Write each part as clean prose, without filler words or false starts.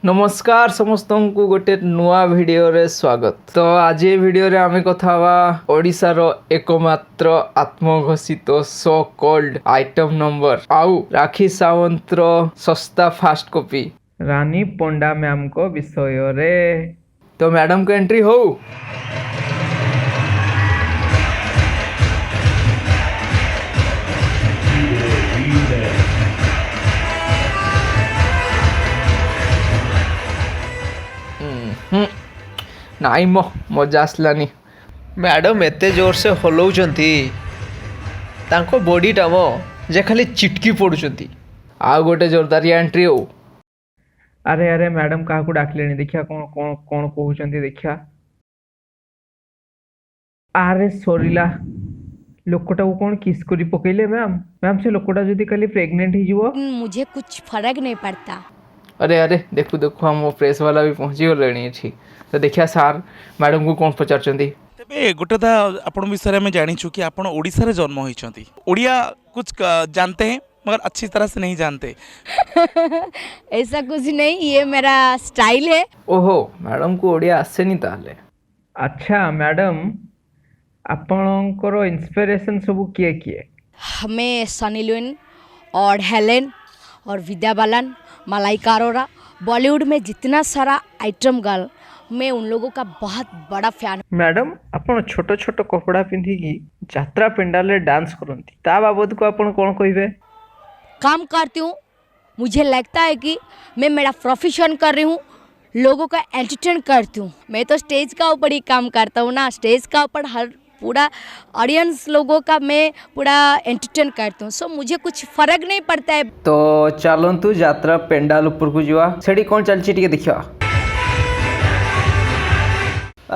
ନମସ୍କାର ସମସ୍ତଙ୍କୁ, ଗୋଟେ ନୂଆ ଭିଡ଼ିଓରେ ସ୍ୱାଗତ। ତ ଆଜି ଏ ଭିଡ଼ିଓରେ ଆମେ କଥା ହେବା ଓଡ଼ିଶାର ଏକମାତ୍ର ଆତ୍ମଘୋଷିତ ସୋ କଲ୍ଡ ଆଇଟମ୍ ନମ୍ବର ଆଉ ରାକ୍ଷୀ ସାୱନ୍ତର ଶସ୍ତା ଫାଷ୍ଟ କପି ରାନୀ ପଣ୍ଡା ମ୍ୟାମଙ୍କ ବିଷୟରେ। ତ ମ୍ୟାଡ଼ାମଙ୍କ ଏଣ୍ଟ୍ରି ହଉ। ହୁଁ, ନାଇଁ ମ, ମଜା ଆସିଲାନି। ମ୍ୟାଡ଼ାମ ଏତେ ଜୋରସେ ହଲଉଛନ୍ତି ତାଙ୍କ ବଡ଼ିଟା ମ ଯେ ଖାଲି ଚିଟକି ପଡ଼ୁଛନ୍ତି। ଆଉ ଗୋଟେ ଜୋରଦାରିଆ ଏଣ୍ଟ୍ରି ହଉ। ଆରେ ଆରେ, ମ୍ୟାଡ଼ାମ କାହାକୁ ଡାକିଲେଣି, ଦେଖିବା କ'ଣ କ'ଣ କ'ଣ କହୁଛନ୍ତି ଦେଖିବା। ଆରେ ସରିଲା, ଲୋକଟାକୁ କ'ଣ କିସ୍ କରି ପକେଇଲେ ମ୍ୟାମ୍। ମ୍ୟାମ୍, ସେ ଲୋକଟା ଯଦି କାଲି ପ୍ରେଗନେଣ୍ଟ ହେଇଯିବ? मुझे कुछ फर्क नहीं पड़ता। ଆରେ ଆରେ, ଦେଖୁ ଦେଖୁ ଆମ ପ୍ରେସ୍ ବାଲା ବି ପହଞ୍ଚିଗଲେଣି ଏଠି। ତ ଦେଖିବା ସାର୍ ମ୍ୟାଡ଼ାମକୁ କ'ଣ ପଚାରୁଛନ୍ତି। ତେବେ ଗୋଟେ କଥା ଆପଣଙ୍କ ବିଷୟରେ ଆମେ ଜାଣିଛୁ କି ଆପଣ ଓଡ଼ିଶାରେ ଜନ୍ମ ହୋଇଛନ୍ତି। ଓଡ଼ିଆ कुछ जानते हैं मगर अच्छी तरह से नहीं जानते। ऐसा कुछ नहीं, ये मेरा स्टाइल है। ଓହୋ, ମ୍ୟାଡ଼ାମକୁ ଓଡ଼ିଆ ଆସେନି ତାହେଲେ। ଆଚ୍ଛା ମ୍ୟାଡ଼ାମ, ଆପଣଙ୍କର ଇନ୍ସପିରେସନ୍ ସବୁ କିଏ କିଏ? हमें सनी लियोन और हेलेन और विद्या बालन, मलाइका अरोरा, बॉलीवुड में जितना सारा आइटम गर्ल, मैं उन लोगों का बहुत बड़ा फैन। ମ୍ୟାଡ଼ାମ, ଆପଣ ଛୋଟ ଛୋଟ କପଡ଼ା ପିନ୍ଧିକି ଯାତ୍ରା ପେଣ୍ଡାଲରେ ଡାନ୍ସ କରନ୍ତି, ତା ବାବଦକୁ ଆପଣ କ'ଣ କହିବେ? काम करती हूँ, मुझे लगता है कि मैं मेरा प्रोफेशन कर रही हूँ, लोगों का एंटरटेन करती हूँ। मैं तो स्टेज का ऊपर ही काम करता हूँ ना। स्टेज का ऊपर हर पूरा ऑडियंस लोगों का मैं पूरा एंटरटेन करती हूँ। सो मुझे कुछ फ़र्क नहीं पड़ता है। ତ ଚାଲନ୍ତୁ, ଯାତ୍ରା ପେଣ୍ଡାଲ ଉପରକୁ ଯିବା, ସେଠି କ'ଣ ଚାଲିଛି ଟିକେ ଦେଖିବା।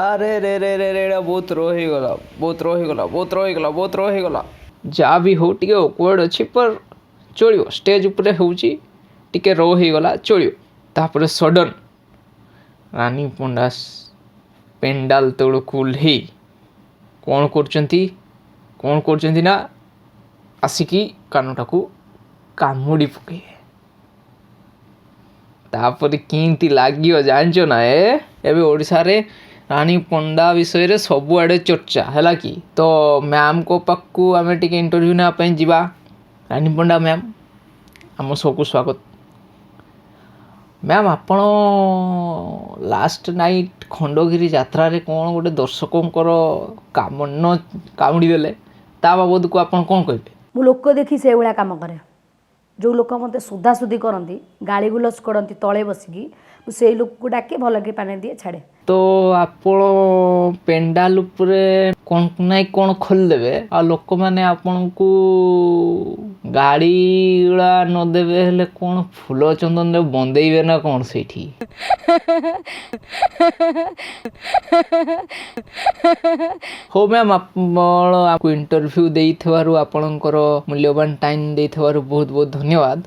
ଆରେ ରେ ରେ ରେ ରେ, ଏଇଟା ବହୁତ ରୋ ହେଇଗଲା, ବହୁତ ରୋ ହେଇଗଲା, ବହୁତ ରୋ ହେଇଗଲା, ବହୁତ ରୋ ହେଇଗଲା। ଯାହା ବି ହଉ, ଟିକେ ଅକ୍ୱାର୍ଡ଼ ଅଛି ପର ଚଳିବ। ଷ୍ଟେଜ୍ ଉପରେ ହେଉଛି, ଟିକେ ରୋ ହେଇଗଲା, ଚଳିବ। ତାପରେ ସଡ଼ନ୍ ରାନୀ ପଣ୍ଡା ପେଣ୍ଡାଲ ତଳକୁ ଓହ୍ଲେଇ କ'ଣ କରୁଛନ୍ତି ନା ଆସିକି କାନଟାକୁ କାମୁଡ଼ି ପକେଇବେ। ତାପରେ କେମିତି ଲାଗିବ ଜାଣିଛ ନା? ଏବେ ଓଡ଼ିଶାରେ ରାନୀ ପଣ୍ଡା ବିଷୟରେ ସବୁଆଡ଼େ ଚର୍ଚ୍ଚା ହେଲା କି। ତ ମ୍ୟାମ୍ଙ୍କ ପାଖକୁ ଆମେ ଟିକେ ଇଣ୍ଟରଭ୍ୟୁ ନେବା ପାଇଁ ଯିବା। ରାନୀ ପଣ୍ଡା ମ୍ୟାମ୍, ଆମ ଶୋକୁ ସ୍ୱାଗତ। ମ୍ୟାମ୍, ଆପଣ ଲାଷ୍ଟ ନାଇଟ୍ ଖଣ୍ଡଗିରି ଯାତ୍ରାରେ କ'ଣ ଗୋଟେ ଦର୍ଶକଙ୍କର କାନ କାମୁଡ଼ି ଦେଲେ, ତା ବାବଦକୁ ଆପଣ କ'ଣ କହିବେ? ମୁଁ ଲୋକ ଦେଖି ସେଇଭଳିଆ କାମ କରେ। ଯେଉଁ ଲୋକ ମୋତେ ସୁଧାସୁଧି କରନ୍ତି, ଗାଳି ଗୁଲଜ କରନ୍ତି ତଳେ ବସିକି, ମୁଁ ସେଇ ଲୋକକୁ ଡାକେ, ଭଲକି ପାଣି ଦିଏ, ଛାଡ଼େ। ତ ଆପଣ ପେଣ୍ଡାଲ ଉପରେ କ'ଣ ନାଇଁ କ'ଣ ଖୋଲିଦେବେ ଆଉ ଲୋକମାନେ ଆପଣଙ୍କୁ ଗାଳି ଗୁଡ଼ା ନଦେବେ, ହେଲେ କ'ଣ ଫୁଲ ଚନ୍ଦନରେ ବନ୍ଦେଇବେ ନା କ'ଣ ସେଇଠି? ହଉ ମ୍ୟାମ୍, ଆପଣ ଇଣ୍ଟରଭ୍ୟୁ ଦେଇଥିବାରୁ, ଆପଣଙ୍କର ମୂଲ୍ୟବାନ ଟାଇମ୍ ଦେଇଥିବାରୁ ବହୁତ ବହୁତ ଧନ୍ୟବାଦ।